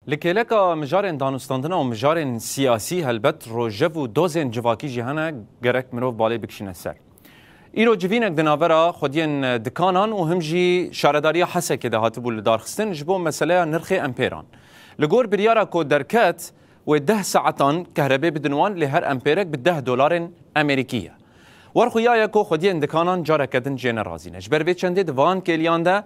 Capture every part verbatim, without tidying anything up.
Li kêleka mijarên danûstandina û mijarên siyasî helbet rojev û dozên civakî jî hene, gerek mirov balê bikişîne ser. Îro civînek di navbera xwediyên dikanan û him jî Şaredariya Hesekê de hatibû lidarxistin ji bo meseleya nirxê empêran. Li gor biryara ku derket, wê deh saetan kehrebê bidin wan, lê her empêrek bi deh dolarên Amerîkî ye. Werxuya ye ku xwediyên dikanan careke din jê nerazî ne. Ji ber vê çendê di van kêliyan de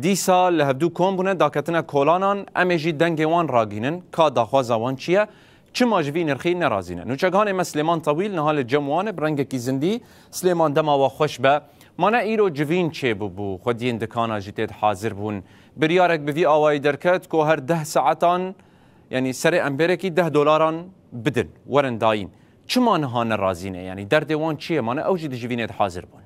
dîsa li hevdû kom bûne, daketine kolanan, em ê jî dengê wan ragînin, ka daxwaza wan çi ye, çima ji vî nirxî nerazî ne. Nûçeganê me Silêman Tewîl niha li cem wan e, bi rengekî zindî. Silêman, dema we xweş be. Mane îro civîn çêbûbû, xwediyên dikana jî tê de hazir bûn. Biryarek bi vî awayî derket ku her deh saetan, yanî serê empêrekî deh dolaran bidin, werin dayîn. Çima niha nerazî ne? Yanî derdê wan çi ye? Mane ew jî di civînê de hazir bûn.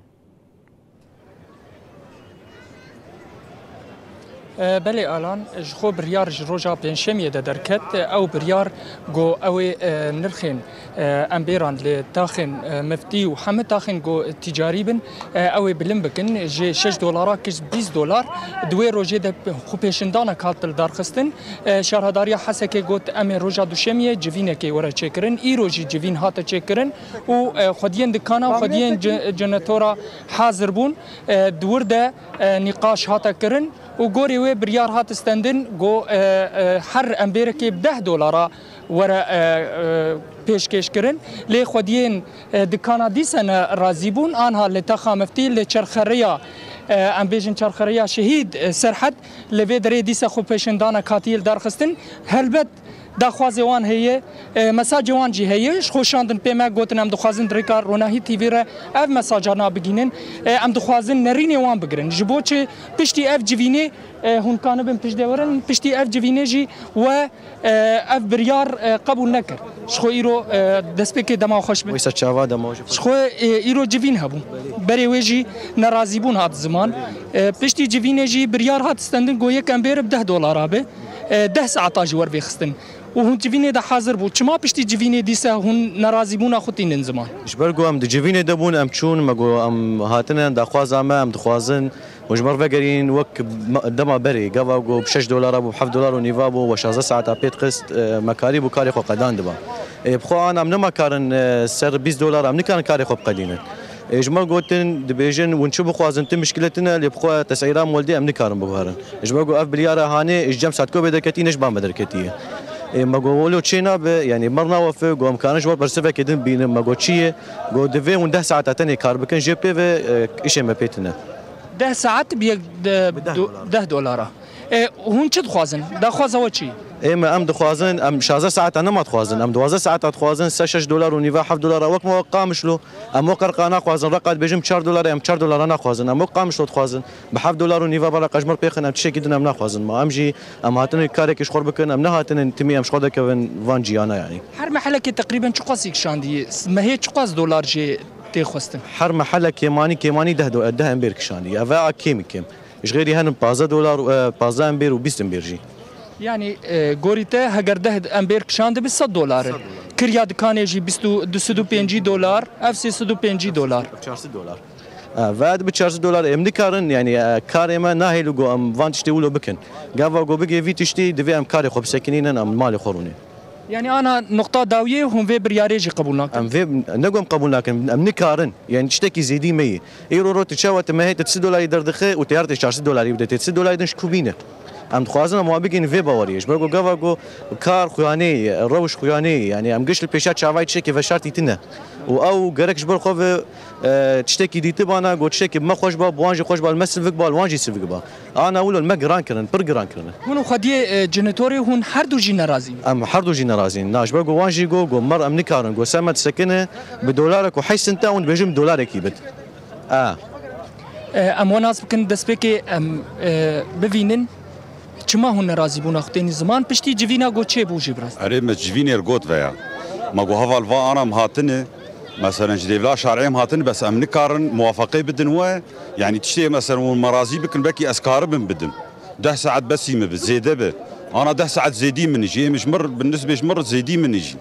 E, belê Alan, ji xwe biryar ji roja Pêncşemiyê de derket. Ew biryar got ew ê, e, nirxên, e, empêran li taxên, e, miftî û hemî taxên ku tîcarî bin, e, ew ê bilind bikin. Ji şeş dolara kişt bîst dolar. Di wê rojê de xwepêşandanek hat lidarxistin. E, Şaredariya Hesekê got, em ê roja Duşemiyê civînekê were çêkirin. Îro jî civîn hate çêkirin û, e, xwediyên dikana, xwediyên ce-, cenetora hazir bûn. E, di wir de, e, nîqaş hate kirin û gorî wê biryar hat stendin, got, e, e, her empêrekê bi deh dolara were, e, e, pêşkêş kirin. Lê xwediyên, e, dikana dîsa nerazî bûn. Anha li taxa miftî, li çerxereya, e, em bêjin çerxereya Şehîd, e, Serhed, li vê derê dîsa xwepêşandanek hatiye lidarxistin. Helbet daxwazê wan heye, e, mesajê wan jî heye. Ji xwe şandin pê me, gotin, em dixwazin di rêka Ronahî T V re ev mesajana bigihînin. E, em dixwazin nerînê wan bigirin. Ji bo çi piştî ev civînê, e, hûn kanibin piştde werin, piştî ev civînê jî we, e, ev biryar, e, qebûl nekir. Ji xwe îro, e, destpêkê dema xweş be. Wisa çava dema xweş be. Ji xwe, e, îro civîn hebû. Berê wê jî nerazîbûn hat ziman. E, piştî civînê jî biryar hat stendin, got yek empêr bi deh dolara be. E, deh saeta ji wer vêxistin. Û hûn civînê de hazir bû. Çima piştî civînê dîsa hûn nerazîbûna xwe tînin ziman? Ji ber ku em di civînê de bûn, em çûn, me got, em hatine, daxwaza me, em dixwazin. Û ji ber vegerîn wek me-, dema berê, gava ku bi şeş dolara bû, bi heft dolar û nîva bû, we şazdeh saeta pê dixist, e, me karî bû karê xwe qedandiba. Ê, bi xwe an em nema karin, e, ser bîst dolar, em nikarin karê xwe biqedînin. Ê, ji me gotin, dibêjin, hûn çi bixwazin, tu mişkile tune, lê bi xwe tesîra moldê em nikarin biguherin. Ji me got, ev biryara hanê, ji cem Sadkobê derketî, ne ji ba me derketiye. Ê, me got, wilo çê nabe, yanî mer nawefe, got, em karin ji we bersivekê din bînin, me got, çi ye? Got, divê hûn deh saeta tenê kar bikin, jê pê ve, e, îşê me pê tune. Deh saet bi yek de-, Bi deh do-, dolar. Deh dolara. E, hûn çi dixwazin? Daxwaza we çi? Ê me, em dixwazin, em şazdeh saeta nema dixwazin, em duwazdeh saeta dixwazin, se şeş dolar û nîva, heft dolara wek me wek Qamişlo. Em wek Reqa naxwazin, Reqa dibêjin çar dolar, em çar dolara naxwazin, em wek Qamişlo dixwazin. Bi heft dolar û nîva bala qejmer pêxin, em tiştekî din em naxwazin. Ma em jî, em hatine karekî ji xwe bikin, em nehatine timî em ji xwe dekevin van ciyana yanî. Her mehelekê teqrîben çiqas kişandî, mehê çiqas dolar jê tê xwestin? Her mehelek kêmanî, kêmanî deh do-, deh embêr kişandî. Ev a kêm kêm. Ji xêrî henin pazdeh dolar, e, pazdeh embêr û bîst embêr jî. Yanî, e, gorî te heger deh embêr kişandibe sed dolar e. Sed dolar. Kirya dikanê jî bîst û, du sed û pêncî dolar, ev sê sed û pêncî dolar. Çar sed dolar. E, ve dibe çar sed dolar, em nikarin, yanî, e, karê me nahêlî ku em van tiştê wilo bikin. Gava ku bigê vî tiştî, divê em karê xwe bisekinînin, em malê xwe rûnê. Yanî ana nuqta dawiyê hûn vê biryarê jî qebûl nakin? Em vê, ne ku em qebûl nakin, em nikarin. Yanî tiştekî zêdî me ye. Îro rot tu çawa tu mehê tu sê dolarî derdixe û teyar te çar sed dolarî bide, tê sê dolarî din ji ku bîne? Em dixwazin em wan bigihînin vê baweriyê. Ji ber ku gava ku kar xuyanê ye, rewş xuyanê ye. Yanî em giş li pêşa çavayê tiştekî veşartî tine. Û ew gerek ji ber xwe ve, e, tiştekî dîtibana, ku tiştekî bi me xweş ba, bi wan jî xweş ba, li me sivik ba, li wan jî sivik ba. Ana wilo li me giran kirin, pir giran kirine. Hûn û xwediyê, e, cinitorê hûn her du jî nerazî ne? Em her du jî nerazî ne. Na, ji ber ku wan jî got, got, mer em nikarin, got, se me disekine, bi dolarek û heşt sente hûn dibêjin bi dolarekî bit. A. E, em we nas bikin, destpêkê em, e, bivînin. Çima hûn nerazîbûna xwe tênî ziman? Piştî civîna got çêbû jî biraz. Erê, me civînê li got veya. Me got heval va ana em hatine. Meselen ji dêvla şer'ê em hatine, bes em nikarin muwafeqê bidin we. Yanî tiştê meselen hûn me razî bikin, belkî ez karibim bidim. Deh saet besî min bi, zêde bi. Ana deh saet zêdî min jî. Ê min ji mir, bi nisbê ji mir zêdî min jî.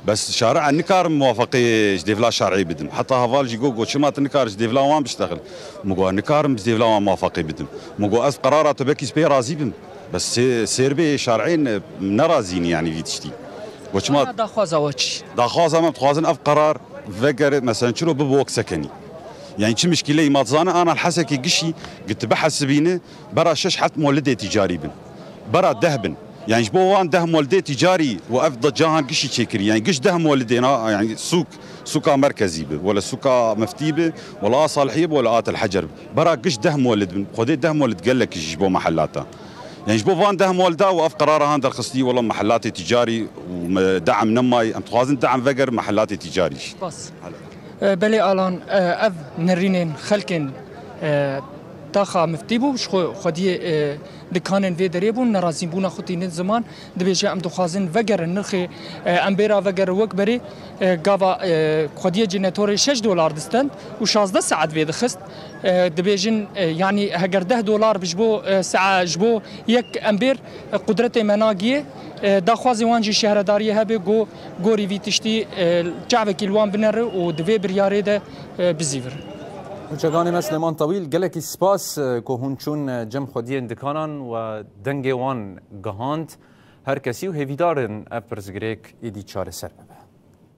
Bes şari'a nikarin muwafeqê ji dêvla şer'ê bidim. Heta heval jî got, got, çima tu nikar ji dêvla wan biştexil? Min got, nikarim ji dêvla wan muwafeqê bidim. Min got, ez qerara te belkî ez pê razî bim. Bes sê-, sêrbê şer'în, e, nerazî ne, yanî, vî tiştî. Got çima? Ana daxwaza we çi? Daxwaza me, dixwazin ev qerar vegere, mesela, çiro bibe wek sekenî. Yanî çi mişkîleyî ma dizane, ana li Hesekê gişî, gi tu bihesibîne, bera şeş heft molidê tîcarî bin. Bera deh bin. Yanî ji bo wan deh molidê tîcarî û ev da cahan gişî çêkirî. Yanî giş deh molidê na, yanî sûk, sûka merkezî bi, wele sûka Miftî bi, wele a Salihiyê bi, wele a Tel Hecer bi. Bera giş deh molid bin. Xwedê deh molid gelek ji bo mehelata. Yanî ji bo van deh molida û ev qerara han derxistî, wele mehelatê tîcarî û me de'm nemayî. Em dixwazin de'm veger mehelatê tîcarî jî. Spas. E, belê Alan, e, ev nerînên xelkên, e, taxa Miftî bû, ji xwe xwediyê, e, dikanên vê derê bûn, nerazîbûna xwe tînin ziman, dibêje, em dixwazin vegerin nirxê, e, embera vegerin wek berê, e, gava, e, xwediyê cînetorê şeş dolar distend û şazdeh saet vê dixist. E, dibêjin, e, yanî heger deh dolar bi ji bo, e, sae-, ji bo yek ember, e, qudretê me nagiyê, e, daxwazê wan jî şehredariyê hebe ku gorî vî tiştî, e, çavekî li wan binere û di vê biryarê de, e, bizîvirin. Nûçeganê me Silêman Tawîl, gelekî spas, e, ku hûn çûn, e, cem xwediyên dikanan we dengê wan gihand. Her kesî û hêvîdar in ev pirsgirêk êdî çareser bibe.